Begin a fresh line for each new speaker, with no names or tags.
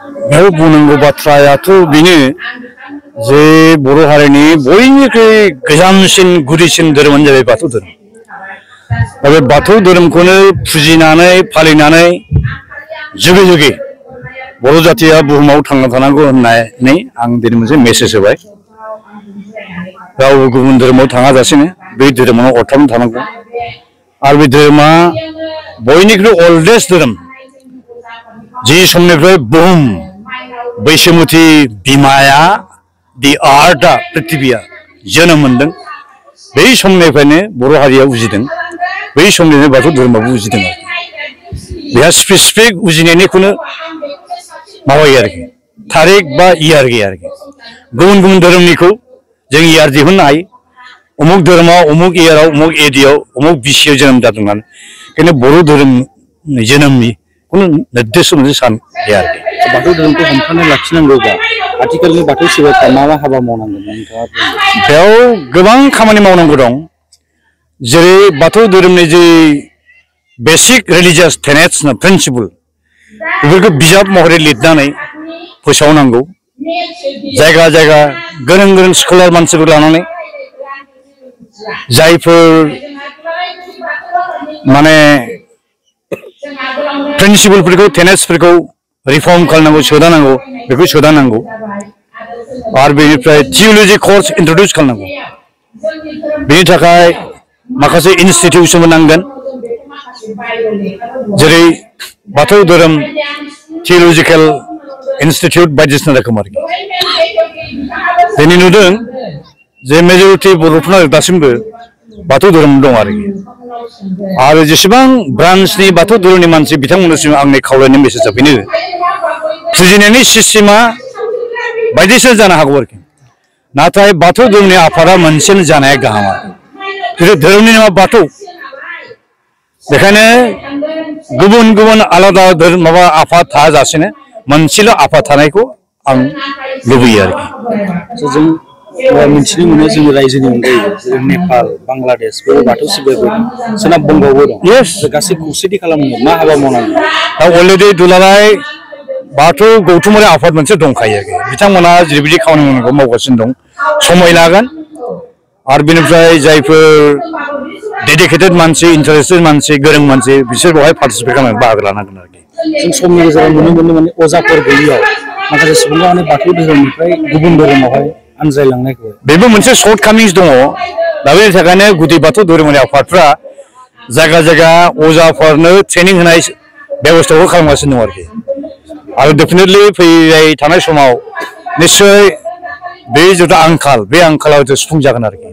बेयाव बुंनांगौ बाथ्रायाथ' बेनो जे बर' हारिनि बयनिख्रुइ गोजामसिन गुदिसिन धोरोमानो जाबाय बाथौ धोरोम। दा बे बाथौ धोरोमखौनो फुजिनानै फालिनानै जुगे जुगे बर' जातिया बुहुमाव थांना थानांगौ होननानै आं दिनै मोनसे मेसेज होबाय। रावबो गुबुन धोरोमाव थाङाजासेनो बे धोरोमाव अरथाबना थानांगौ आरो बे धोरोमा बयनिख्रुइ अल्डेस्ट धोरोम। जि समनिफ्राय बुहुम बैसोमुथि बिमाया दि आर्टआ पृथिबिया जोनोम मोनदों बै समनिफ्रायनो बर' हारिया उजिदों, बै समनिफ्रायनो बाथौ धोरोमाबो उजिदों। बेहा स्पेसिफिक उजिनायनिखौनो माबायो आरोखि, थारिख बा इयार गैया आरोखि। गुबुन गुबुन धोरोमनिखौ जों इयार दिहुननो हायो, उमुक धोरोमाव उमुक इयाराव उमुक एडियाव उमुक बिसियाव जोनोम जादों होननानै, खिन्थु बर' धोरोमनि जोनोमनि खुनु निर्दिष्ट मोनसे सान गैया आरोखि।
बाथौ धोरोमखौ हमथाना लाखिनांगौबा आथिखालनि बाथौ सिबियारिफ्रा मा मा हाबा मावनांगोन नोंथाङा बुंदों?
बेयाव गोबां खामानि मावनांगौ दं। जेरै बाथौ धोरोमनि जि बेसिक रिलिजियास टेनेट्स प्रिन्सिपल बेफोरखौ बिजाब महरै लिरनानै फोसावनांगौ। जायगा जायगा गोरों गोरों स्कलार मानसिफोर लानानै जायफोर माने प्रिन्सिपलफोरखौ टेनेट्सफोरखौ रिफर्म खालामनांगौ, सोदांनांगौ, बेखौ सोदांनांगौ आरो बेनिफ्राय थिय'ल'जि कर्स इन्ट्रडिउस खालामनांगौ। बेनि थाखाय माखासे इनस्टिटिउसनबो नांगोन, जेरै बाथौ धोरोम थिय'लजिकेल इनस्टिटिउट बायदिसिना रोखोम आरोखि। दिनै नुदों जे मेजरिटि बर'फोरना दासिमबो बाथौ धोरोम दं आरोखि। आरो जेसेबां ब्रान्सनि बाथौ धोरोमनि मानसि बिथांमोननिसिम आंनि खावलायनाय मेसेजआ बेनो, फुजिनायनि सिस्टेमा बायदिसिना जानो हागौ आरोखि, नाथाय बाथौ धोरोमनि आफादा मोनसेनो जानाया गाहाम आरो। जेरै धोरोमनि नामा बाथौ, बेखायनो गुबुन गुबुन आलादा धोरोम माबा आफाद थायाजासेनो मोनसेल' आफाद थानायखौ आं लुबैयो आरोखि।
जों मिथिनो मोनो जोंनि रायजोनि अनगायै जेरै नेपाल, बांलादेश बे बाथौ सिबियारिफोर सोनाब बंगआवबो दं। गासै खौसेथि खालामनो मा हाबा मावनांगौ?
दा अलरेडि दुलाराय बाथौ गौथुमारि आफाद मोनसे दंखायो आरोखि। बिथांमोना जेरैबायदि खामानि मावनांगौ मावगासिनो दं, समय लागोन आरो बेनिफ्राय जायफोर डेडिकेटेड मानसि, इन्टारेस्टेड मानसि, गोरों मानसि बिसोर बेवहाय पार्टिसिपेट खालामनानै बाहागो लानांगोन आरोखि।
जों समनि गेजेराव नुनो मोनो माने अजाफोर गैयियाव माखासे सुबुङा माने बाथौ धोरोमनिफ्राय गुबुन धोरोमावहाय आनज्रायलांनायखौ, बेबो
मोनसे सर्ट कामिंस दङ। दा बेनि थाखायनो गुदि बाथौ धोरोमारि आफादफ्रा जायगा जायगा अजाफोरनो ट्रेनिं होनाय बेबस्थाखौ खालामगासिनो दं आरोखि। आरो डेफिनेटलि फैबाय थानाय समाव निस्सय बे जिथु आंखाल, बे आंखाला सुफुंजागोन आरोखि।